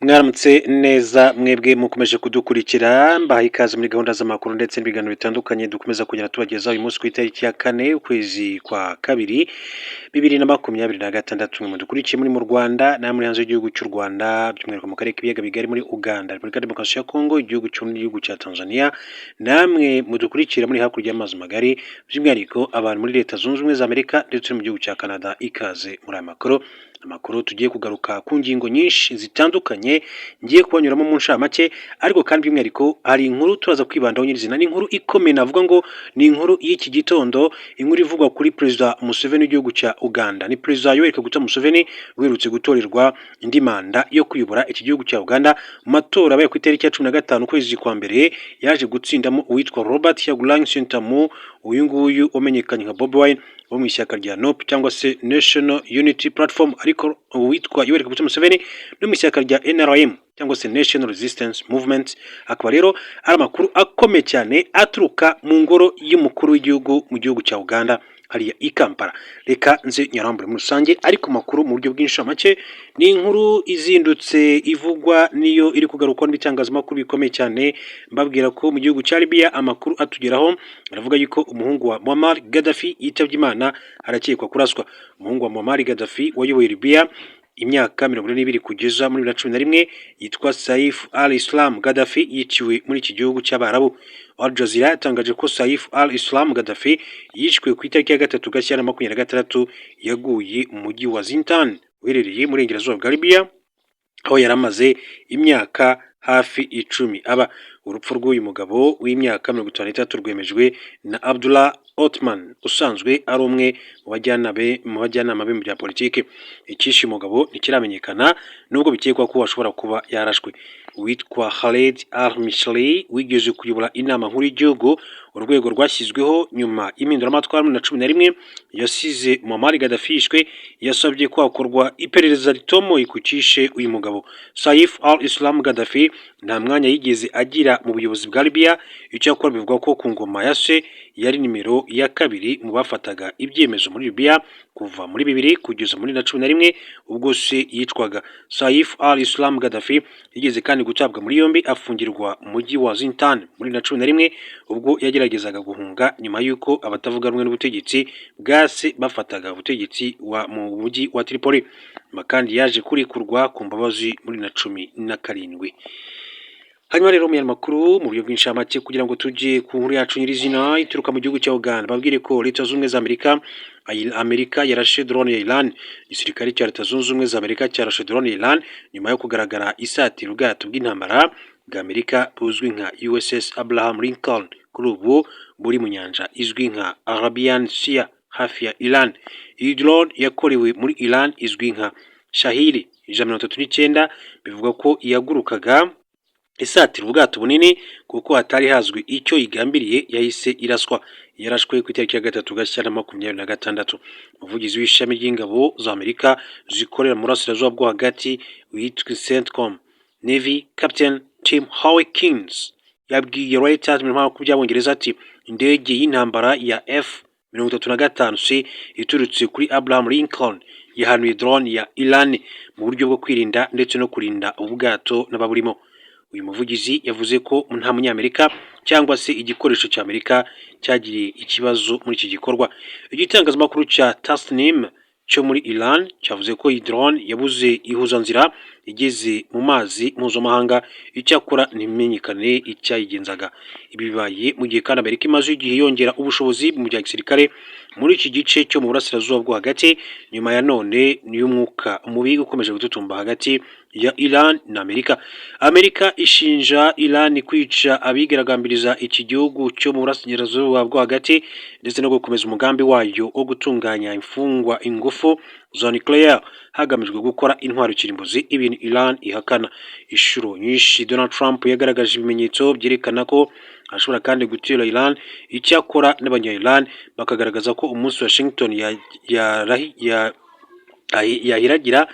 Mwaramutse neza mwebwe mukomeje kudukurikira, mbahaye ikaze muri gahunda z'amakuru ndetse n'ibiganiro bitandukanye dukomeza kugenda tubagezaho uyu munsi ku itariki ya 4, ukwezi kwa kabiri, 2026. Mwe mudukurikiye muri mu Rwanda namwe muri hanze y'igihugu cy'u Rwanda, by'umwihariko mu karere k'ibiyaga bigari, muri Uganda, Repubulika ya Demokarasi ya Kongo, igihugu cy'u cya Tanzania, namwe mudukurikira muri hakurya y'amazi magari, by'umwihariko abantu muri Leta Zunze Ubumwe za Amerika ndetse no mu gihugu cya Canada, ikaze muri aya makuru. Amakuru tugiye kugaruka ku ngingo nyinshi zitandukanye ngiye kubanyuramo mu ncamake, ariko kandi by'umwihariko hari inkuru turaza kwibandaho nyirizina. Ni inkuru ikomeye, navuga ngo ni inkuru y'iki gitondo, inkuru ivugwa kuri Perezida Museveni w'igihugu cya Uganda. Ni Perezida Yoweri Kaguta Museveni uherutse gutorerwa indi manda yo kuyobora iki gihugu cya Uganda mu matora abaye ku itariki ya 15, ukwezi kwa mbere, yaje gutsindamo uwitwa Robert Kyagulanyi Ssentamu, uyu nguyu wamenyekanye nka Bobi Wine, wo mu ishyaka rya NUP cyangwa se National Unity Platform, ariko uwitwa Yoweri Kaguta Museveni no mu ishyaka rya NRM cyangwa se National Resistance Movement. Akaba rero ari amakuru akomeye cyane aturuka mu ngoro y'umukuru w'igihugu mu gihugu cya Uganda hariya i Kampala. Reka nze nyarambure muri rusange, ariko makuru mu buryo bw'inshamake ni inkuru izindutse ivugwa, niyo iri kugarukwa n'ibitangazamakuru bikomeye cyane. Mbabwira ko mu gihugu cya Libya amakuru atugeraho aravuga yuko umuhungu wa Muammar Gaddafi yitabye Imana, arakekwa kuraswa. Umuhungu wa Muammar Gaddafi wayoboye Libya imyaka 42 kugeza muri 2011, yitwa Saif al-Islam Gaddafi, yiciwe muri iki gihugu cy'Abarabu. Al Jazeera yatangaje ko Saif al-Islam Gaddafi yishwe ku itariki ya 3 Gashyantare 26, yaguye mu mujyi wa Zintan uherereye muri burengerazuba bwa Libya, aho yari amaze imyaka hafi 10 aba. Urupfu rw'uyu mugabo w'imyaka 53 rwemejwe na Abdullah Othman, usanzwe ari umwe mu bajyanama be mu bya politiki. Icyishe umugabo ntikiramenyekana, nubwo bikekwa ko ashobora kuba yarashwe. Uwitwa Khaled Al-Mishri wigeze kuyobora Inama Nkuru y'Igihugu, urwego rwashyizweho nyuma y'impinduramatwara muri 2011 yasize Muammar Gaddafi yishwe, yasabye ko hakorwa iperereza ritomoye ku cyishe uyu mugabo. Saif al-Islam Gaddafi nta mwanya yigeze agira mu buyobozi bwa Libya. Icyakora bivugwa ko ku ngoma ya se yari nimero ya kabiri mu bafataga ibyemezo muri Libya kuva muri 2000 kugeza muri 2011, ubwo se yicwaga. Saif al-Islam Gaddafi yigeze kandi gutabwa muri yombi, afungirwa mu mujyi wa Zintan muri 2011, ubwo yageragezaga guhunga nyuma y'uko abatavuga rumwe n'ubutegetsi bwa se bafataga ubutegetsi mu mujyi wa Tripoli. Nyuma kandi yaje kurekurwa ku mbabazi muri 2017. Hanyuma rero mu makuru mu buryo bw'inshamake, kugira ngo tujye ku nkuru yacu nyirizina ituruka mu gihugu cya Uganda, babwire ko Leta Zunze Ubumwe za Amerika, Amerika yarashe drone ya Iran. Igisirikare cya Leta Zunze Ubumwe za Amerika cyarashe drone ya Iran nyuma yo kugaragara isatira ubwato bw'intambara bwa Amerika buzwi nka USS Abraham Lincoln, kuri ubu buri mu nyanja izwi nka Arabian Sea hafi ya Iran. Iyi drone yakorewe muri Iran izwi nka Shahed 139, bivuga ko yagurukaga isatira ubwato bunini. Kuko hatari hazwi icyo igambiriye, yahise iraswa. Yarashwe ku itariki ya 3 Gashyantare 26. Umuvugizi w'ishami ry'ingabo za Amerika zikorera mu burasirazuba bwo hagati witwa CENTCOM, Navy Captain Tim Hawkins, yabwiye Reuters mu makuru by'Abongereza ati: "Indege y'intambara ya F-35 C iturutse kuri Abraham Lincoln yahanuye drone ya Iran mu buryo bwo kwirinda ndetse no kurinda ubwato n'ababurimo." Uyu muvugizi yavuze ko nta Munyamerika cyangwa se igikoresho cya Amerika cyagiriye ikibazo muri iki gikorwa. Igitangazamakuru cya Tasnim cyo muri Iran cyavuze ko iyi drone yabuze ihuzanzira igeze mu mazi mpuzamahanga, icyakora ntimenyekane icyayigenzaga. Ibi bibaye mu gihe kandi Amerika imaze igihe yongera ubushobozi mu bya gisirikare muri iki gice cyo mu burasirazuba bwo hagati, nyuma ya none y'umwuka mubi ukomeje gututumba hagati ya Iran na Amerika. Amerika ishinja Iran kwica abigaragambiriza iki gihugu cyo mu burasirazuba bwo hagati, ndetse no gukomeza umugambi wayo wo gutunganya imfungwa ingufu za nucléaire hagamijwe gukora intwaro kirimbuzi, ibintu Iran ihakana. Inshuro nyinshi Donald Trump yagaragaje ibimenyetso byerekana ko ashobora kandi gutera Iran, icyakora n'abanya Iran bakagaragaza ko umunsi Washington ya yahiragira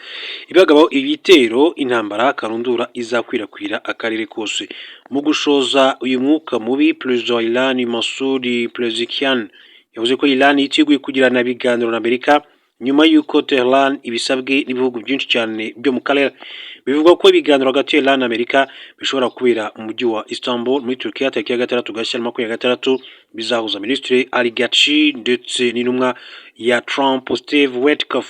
ibagabaho ibitero, intambara karundura izakwirakwira akarere kose. Mu gushoza uyu mwuka mubi, Perezida wa Iran Masoud Pezeshkian yavuze ko Iran yiteguye kugirana ibiganiro na Amerika nyuma y'uko Tehran ibisabwe n'ibihugu byinshi cyane byo mu karere. Bivugwa ko ibiganiro hagati ya Iran na Amerika bishobora kubera mu mujyi wa Istanbul muri Turkiya tariki ya 6 Gashyantare 26, bizahuza Minisitiri Araghchi ndetse n'intumwa ya Trump, Steve Witkoff.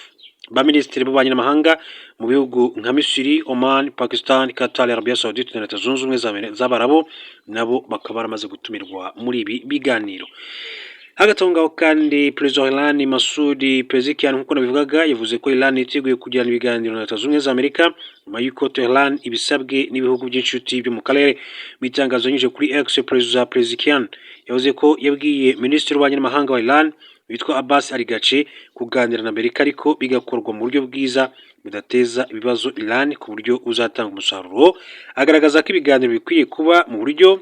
Ba minisitiri b'ububanyi n'amahanga mu bihugu nka Misiri, Oman, Pakistan, Qatar, Arabia Saudite na Leta Zunze Ubumwe z'Abarabu nabo bakaba baramaze gutumirwa muri ibi biganiro. Hagati aho ngaho kandi, Perezida wa Iran, Masoud Pezeshkian, nk'uko nabivugaga, yavuze ko Iran yiteguye kugirana ibiganiro na Leta Zunze Ubumwe za Amerika nyuma y'uko Tehran ibisabwe n'ibihugu by'inshuti byo mu karere. Mu itangazo yanyujije kuri X, Perezida Pezeshkian yavuze ko yabwiye Minisitiri w'Ububanyi n'Amahanga wa Iran witwa Abbas Araghchi kuganira na Amerika, ariko bigakorwa mu buryo bwiza budateza ibibazo Iran, ku buryo buzatanga umusaruro. Agaragaza ko ibiganiro bikwiye kuba mu buryo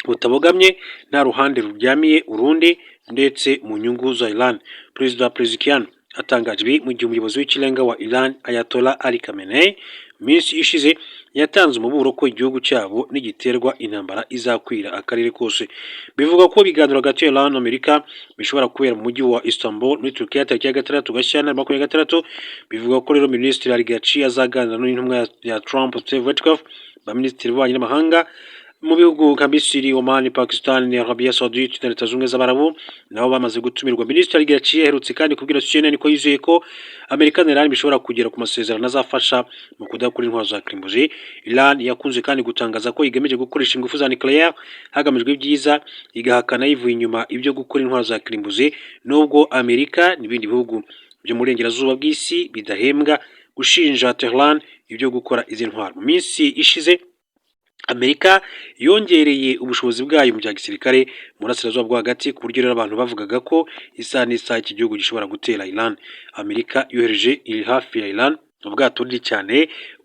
butabogamye, nta ruhande ruryamiye urundi, ndetse mu nyungu za Iran. Perezida Pezeshkian atangaje ibi mu gihe umuyobozi w'ikirenga wa Iran, Ayatollah Ali Khamenei, mu minsi ishize yatanze umuburo ko igihugu cyabo nigiterwa intambara izakwira akarere kose. Bivugwa ko ibiganiro hagati ya Iran na Amerika bishobora kubera mu mujyi wa Istanbul muri Turkiya tariki ya 6 Gashyantare 26. Bivugwa ko rero Minisitiri Araghchi azaganira n'intumwa ya Trump, Steve Witkoff. Ba minisitiri b'ububanyi n'amahanga mu bihugu nka Misiri, Oman, Pakistan, Arabia Saudite na Leta Zunze Ubumwe z'Abarabu nabo bamaze gutumirwa. Minisitiri Araghchi aherutse kandi kubwira CNN ko yizeye ko Amerika na Iran bishobora kugera ku masezerano azafasha mu kudakora intwaro za kirimbuzi. Iran yakunze kandi gutangaza ko igamije gukoresha ingufu za nucléaire hagamijwe ibyiza, igahakana yivuye inyuma ibyo gukora intwaro za kirimbuzi, nubwo Amerika n'ibindi bihugu byo mu burengerazuba bw'isi bidahembwa gushinja Tehran ibyo gukora izi ntwaro. Mu minsi ishize, Amerika yongereye ubushobozi bwayo mu bya gisirikare mu burasirazuba bwo hagati, ku buryo rero abantu bavugaga ko isaha n'isaha iki gihugu gishobora gutera Iran. Amerika yohereje iri hafi ya Iran ubwato bunini cyane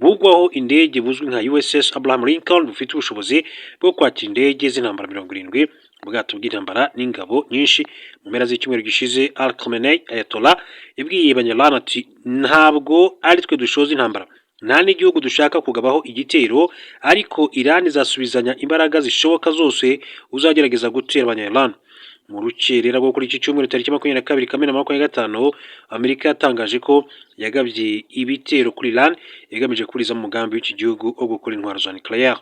bugwaho indege buzwi nka USS Abraham Lincoln, bufite ubushobozi bwo kwakira indege z'intambara 70, ubwato bw'intambara n'ingabo nyinshi. Mu mpera z'icyumweru gishize, Al Khamenei, Ayatollah, yabwiye Abanyairan ati: "Ntabwo ari twe dushoza intambara, nta n'igihugu dushaka kugabaho igitero, ariko Iran izasubizanya imbaraga zishoboka zose uzagerageza gutera Abanya-Iran." Mu rukerera rwo kuri iki cyumweru tariki 22 Kamena 25, Amerika yatangaje ko yagabye ibitero kuri Iran igamije kuburizamo umugambi w'iki gihugu wo gukora intwaro za nucléaire.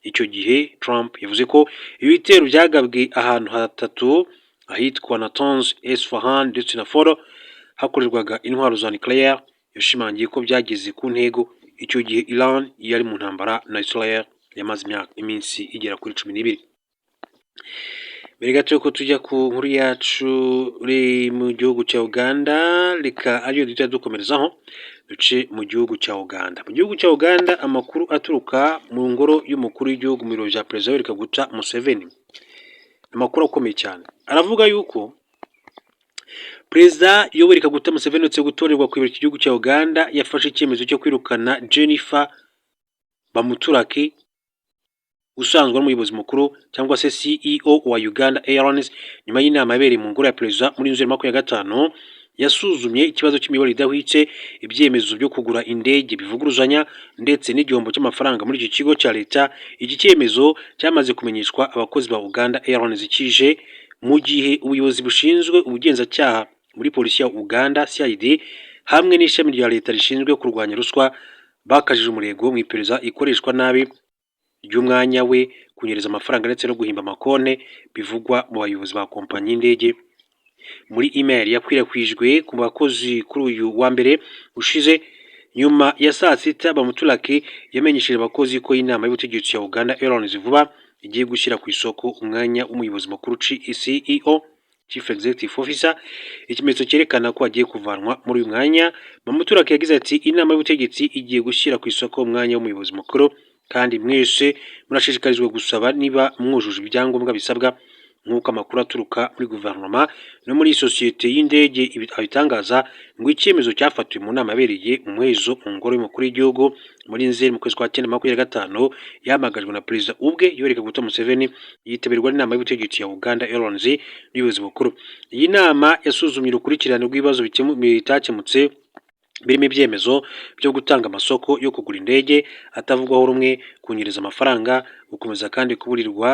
Icyo gihe Trump yavuze ko ibi bitero byagabwe ahantu hatatu, ahitwa Natanz, Esfahan ndetse na Fordo, hakorerwaga intwaro za nucléaire. Yashimangiye ko byageze ku ntego. Icyo gihe Iran yari mu ntambara na Israel yamaze imyaka iminsi igera kuri 12. Mbere gato yuko tujya ku nkuru yacu uri mu gihugu cya Uganda, reka ariyo duhita dukomerezaho, duce mu gihugu cya Uganda. Mu gihugu cya Uganda, amakuru aturuka mu ngoro y'umukuru w'igihugu, mu biro bya Perezida Yoweri Kaguta Museveni, amakuru akomeye cyane aravuga yuko Perezida Yoweri Kaguta Museveni uretse gutorerwa kuyobora iki gihugu cya Uganda yafashe icyemezo cyo kwirukana Jennifer Bamuturaki, usanzwe ari umuyobozi mukuru cyangwa se CEO wa Uganda Airlines, nyuma y'inama yabereye mu ngoro ya perezida muri Nzeri 25 yasuzumye ikibazo cy'imiyoborere idahwitse, ibyemezo byo kugura indege bivuguruzanya, ndetse n'igihombo cy'amafaranga muri iki kigo cya leta. Iki cyemezo cyamaze kumenyeshwa abakozi ba Uganda Airlines, kije mu gihe ubuyobozi bushinzwe ubugenzacyaha muri polisi ya Uganda, CID, hamwe n'ishami rya leta rishinzwe kurwanya ruswa bakajije umurego mu iperereza ikoreshwa nabi ry'umwanya we, kunyereza amafaranga ndetse no guhimba amakonte bivugwa mu bayobozi ba kompanyi y'indege. Muri email yakwirakwijwe ku bakozi kuri uyu wa mbere ushize nyuma ya saa sita, Bamuturaki yamenyesheje abakozi ko inama y'ubutegetsi ya Uganda Airlines vuba igiye gushyira ku isoko umwanya w'umuyobozi mukuru, CEO, Chief Executive Officer, ikimenyetso cyerekana ko agiye kuvanwa muri uyu mwanya. Bamuturaki yagize ati: "Inama y'ubutegetsi igiye gushyira ku isoko umwanya w'umuyobozi mukuru, kandi mwese murashishikarizwa gusaba niba mwujuje ibyangombwa bisabwa." Nk'uko amakuru aturuka muri guverinoma no muri sosiyete y'indege abitangaza, ngo icyemezo cyafatiwe mu nama yabereye mu muhezo mu ngoro y'umukuru w'igihugu muri Nzeri mu kwezi kwa cyenda 25, yahamagajwe na perezida ubwe, Yoweri Kaguta Museveni, yitabirwa n'inama y'ubutegetsi ya Uganda Airlines n'ubuyobozi bukuru. Iyi nama yasuzumye urukurikirane rw'ibibazo bitakemutse, birimo ibyemezo byo gutanga amasoko yo kugura indege atavugwaho rumwe, kunyereza amafaranga, gukomeza kandi kuburirwa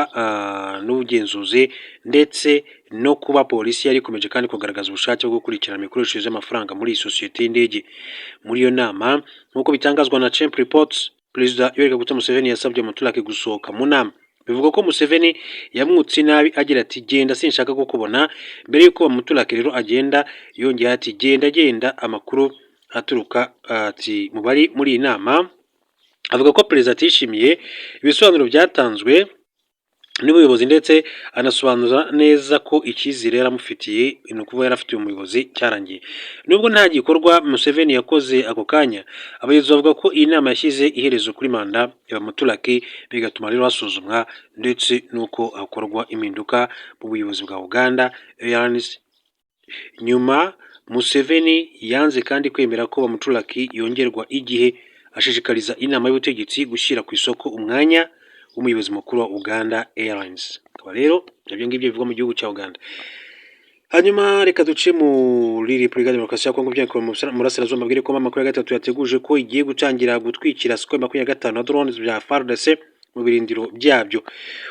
n'ubugenzuzi, ndetse no kuba polisi yari ikomeje kandi kugaragaza ubushake bwo gukurikirana imikoreshereze y'amafaranga muri iyi sosiyete y'indege. Muri iyo nama, nk'uko bitangazwa na Chimp Reports. Perezida Yoweri Kaguta Museveni yasabye Bamuturaki gusohoka mu nama. Bivugwa ko Museveni yamwutse nabi agira ati: "Genda, sinshaka kukubona." Mbere y'uko Bamuturaki rero agenda, yongeye ati: "Genda, genda." Amakuru aturuka ati mu bari muri iyi nama avuga ko perezida atishimiye ibisobanuro byatanzwe n'ubuyobozi, ndetse anasobanura neza ko icyizere yaramufitiye, ni ukuvuga yari afitiye umuyobozi, cyarangiye. Nubwo nta gikorwa Museveni yakoze ako kanya, abayobozi bavuga ko iyi nama yashyize iherezo kuri manda ya Bamuturaki, bigatuma rero hasuzumwa ndetse n'uko hakorwa impinduka mu buyobozi bwa Uganda Airlines. Nyuma Museveni yanze kandi kwemera ko Bamuturaki yongerwa igihe, ashishikariza inama y'ubutegetsi gushyira ku isoko umwanya w'umuyobozi mukuru wa Uganda Airlines. Akaba rero ibyo ngibyo bivugwa mu gihugu cya Uganda. Hanyuma reka duce muri Repubulika ya Demokarasi ya Kongo, by'umwihariko mu burasirazuba, mbabwire ko M23 yateguje ko igiye gutangira gutwikira Sukhoi 25 na drones bya FARDC mu birindiro byabyo.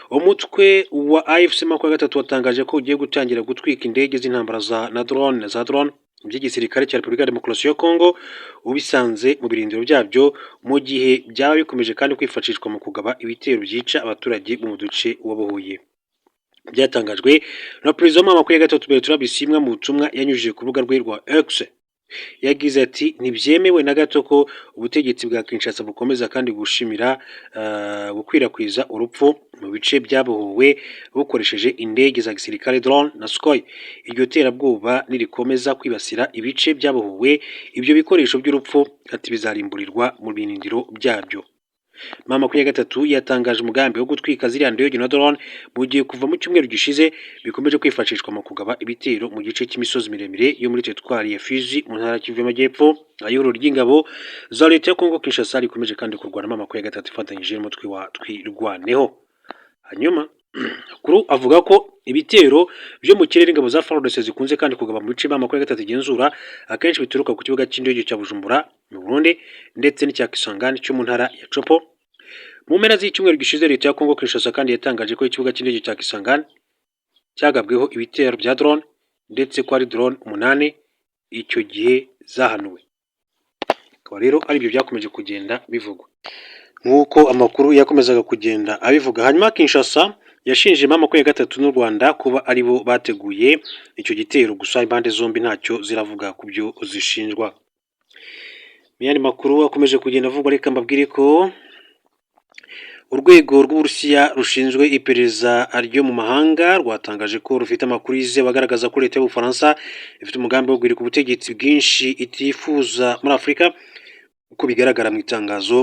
Umutwe wa AFC 23 watangaje ko ugiye gutangira gutwika indege z'intambara za na drone za drone by'igisirikare cya Repubulika ya Demokarasi ya Kongo ubisanze mu birindiro byabyo, mu gihe byaba bikomeje kandi kwifashishwa mu kugaba ibitero byica abaturage bo mu duce wabohoye. Byatangajwe na perezida wa M23 Bertrand Bisimwa mu butumwa yanyujije ku rubuga rwe rwa X. Yagize ati: "Ntibyemewe na gato ko ubutegetsi bwa Kinshasa bukomeza kandi gushimira gukwirakwiza urupfu mu bice byabohowe bukoresheje indege za gisirikare, drone na Sukhoi. Iryo terabwoba nirikomeza kwibasira ibice byabohowe, ibyo bikoresho by'urupfu," ati, "bizarimburirwa mu birindiro byabyo." M23 yatangaje umugambi wo gutwika ziriya ndege na drone mu gihe kuva mu cyumweru gishize bikomeje kwifashishwa mu kugaba ibitero mu gice cy'imisozi miremire yo muri teritwari ya Fizi mu ntara ya Kivu y'Amajyepfo, aho ihuriro ry'ingabo za leta ya Kongo Kinshasa rikomeje kandi kurwana M23 ifatanyije n'umutwe wa Twirwaneho. Hanyuma amakuru avuga ko ibitero byo mu kirere ingabo za FARDC zikunze kandi kugaba mu bice M23 igenzura akenshi bituruka ku kibuga cy'indege cya Bujumbura mu Burundi ndetse n'icya Kisangani cyo mu ntara ya Tshopo. Mu mpera z'icyumweru gishize, leta ya Kongo Kinshasa kandi yatangaje ko ikibuga cy'indege cya Kisangani cyagabweho ibitero bya drone, ndetse ko ari drone 8 icyo gihe zahanuwe. Akaba rero ari ibyo byakomeje kugenda bivugwa nk'uko amakuru yakomezaga kugenda abivuga. Hanyuma Kinshasa yashinje M23 n'u Rwanda kuba ari bo bateguye icyo gitero, gusa impande zombi ntacyo ziravuga ku byo zishinjwa. Mu yandi makuru akomeje kugenda avugwa, reka mbabwire ko urwego rw'Uburusiya rushinzwe iperereza ryo mu mahanga rwatangaje ko rufite amakuru yizewe agaragaza ko leta y'Ubufaransa ifite umugambi wo guhirika ubutegetsi bwinshi itifuza muri Afurika. Uko bigaragara mu itangazo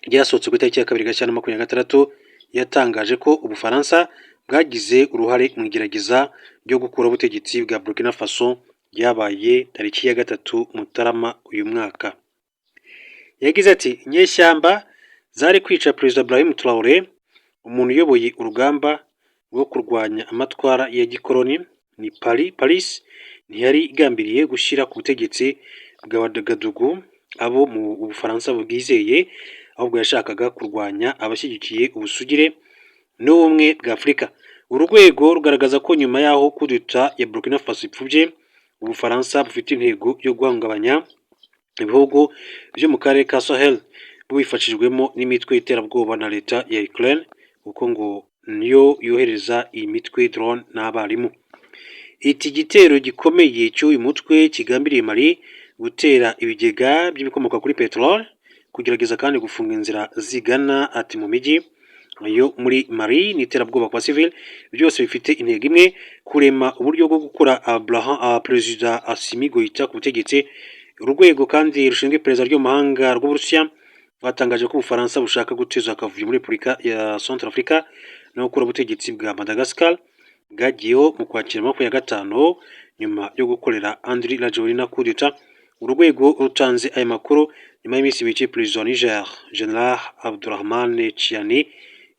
ryasohotse ku itariki ya 2 Gashyantare 2026, yatangaje ko Ubufaransa bwagize uruhare mu igerageza ryo gukuraho ubutegetsi bwa Burkina Faso ryabaye tariki ya 3 Mutarama uyu mwaka. Yagize ati: "Inyeshyamba zari kwica Perezida Ibrahim Traoré, umuntu uyoboye urugamba rwo kurwanya amatwara ya gikoloni ni Paris ntiyari igambiriye gushyira ku butegetsi bwa Ouagadougou abo mu Bufaransa bwizeye, ahubwo yashakaga kurwanya abashyigikiye ubusugire n'ubumwe bwa Afurika." Uru rwego rugaragaza ko nyuma y'aho kudeta ya Burkina Faso ipfubye, Ubufaransa bufite intego yo guhungabanya ibihugu byo mu karere ka Sahel bubifashijwemo n'imitwe y'iterabwoba na leta ya Ukraine, kuko ngo niyo yohereza iyi mitwe drone n'abarimu. Iki gitero gikomeye cy'uyu mutwe kigambiriye Mali, gutera ibigega by'ibikomoka kuri peteroli, kugerageza kandi gufunga inzira zigana ati mu mijyi yo muri Mali n'iterabwoba kwa civil, byose bifite intego imwe: kurema uburyo bwo gukura Abraham Perezida Assimi Goïta ku butegetsi. Urwego kandi rushinzwe iperereza ryo mu mahanga rw'Uburusiya rwatangaje ko Ubufaransa bushaka guteza akavuyo muri Repubulika ya Centrafrica no gukura ubutegetsi bwa Madagascar bwagiyeho mu Kwakira 25 nyuma yo gukorera Andry Rajoelina coup d'état. Uru rwego rutanze aya makuru nyuma y'iminsi mike Perezida wa Niger, General Abdourahamane Tchiani,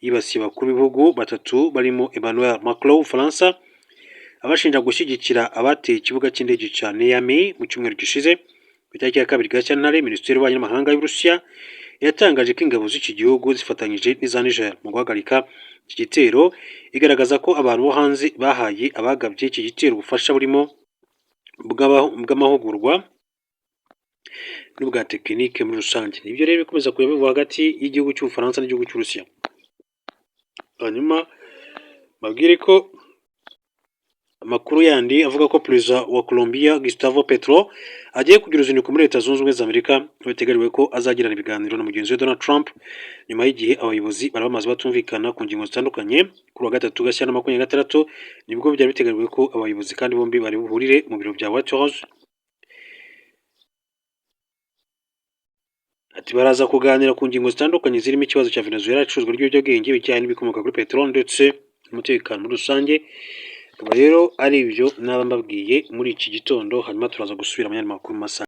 yibasiye abakuru b'ibihugu batatu barimo Emmanuel Macron w'Ubufaransa, abashinja gushyigikira abateye ikibuga cy'indege cya Niamey mu cyumweru gishize. Ku itariki ya 2 Gashyantare, Minisiteri y'Ububanyi n'Amahanga y'Uburusiya yatangaje ko ingabo z'iki gihugu zifatanyije n'iza Niger mu guhagarika iki gitero, igaragaza ko abantu bo hanze bahaye abagabye iki gitero ubufasha burimo bw'amahugurwa. n'ubwa tekinike muri rusange. Nibyo rero bikomeza kujya bivugwa hagati y'igihugu cy'Ubufaransa n'igihugu cy'Uburusiya. Hanyuma babwire ko amakuru yandi avuga ko Perezida wa Colombia, Gustavo Petro, agiye kugira uruzinduko muri Leta Zunze Ubumwe za Amerika, biteganyijwe ko azagirana ibiganiro na mugenzi we Donald Trump, nyuma y'igihe abayobozi bari bamaze batumvikana ku ngingo zitandukanye. Kuri wa gatatu Gashyantare 26 nibwo byari biteganyijwe ko abayobozi kandi bombi bari buhurire mu biro bya White House. Ati baraza kuganira ku ngingo zitandukanye zirimo ikibazo cya Venezuela, icuruzwa ry'ibiyobyabwenge, ibijyanye n'ibikomoka kuri peteroli ndetse n'umutekano muri rusange. Akaba rero ari ibyo naba mbabwiye muri iki gitondo, hanyuma turaza gusubira mu yandi makuru mu masaha.